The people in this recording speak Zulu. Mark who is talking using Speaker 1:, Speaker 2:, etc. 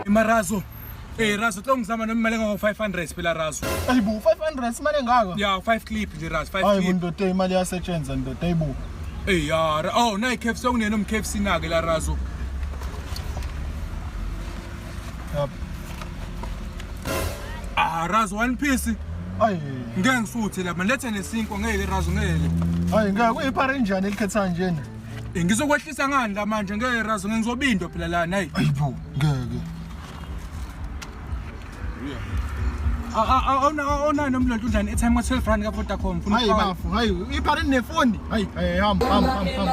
Speaker 1: Marazo. Eh Razo tlo ngizama noma imali engango 500 phela Razo.
Speaker 2: Ayibo 500 imali engaka?
Speaker 1: Ya 5 clip nje Razo 5
Speaker 2: Hayi
Speaker 1: clip.
Speaker 2: ndoda imali iyasetshenzwa ndoda ayibo.
Speaker 1: Eh ya oh nayi KFC okunene um KFC nake la Razo.
Speaker 2: Yap.
Speaker 1: Ah Razo one piece.
Speaker 2: Ayi.
Speaker 1: Ngeke ngisuthe lapha lethe nesinkwa ngeke Razo ngeke.
Speaker 2: Hayi ngeke kuyiphara enjani elikhetha njena?
Speaker 1: Eh, ngizokwehlisa ngani la manje ngeke Razo ngeke ngizobindwa phela lana hayi.
Speaker 2: Ayibo ngeke.
Speaker 1: Awunayo nomlonto unjani airtime ka 12 rand ka Vodacom ngifuna
Speaker 2: Hayi
Speaker 1: ukufaka.
Speaker 2: bafu hayi iphara nefoni. Hayi hayi hamba hamba hamba. hamba.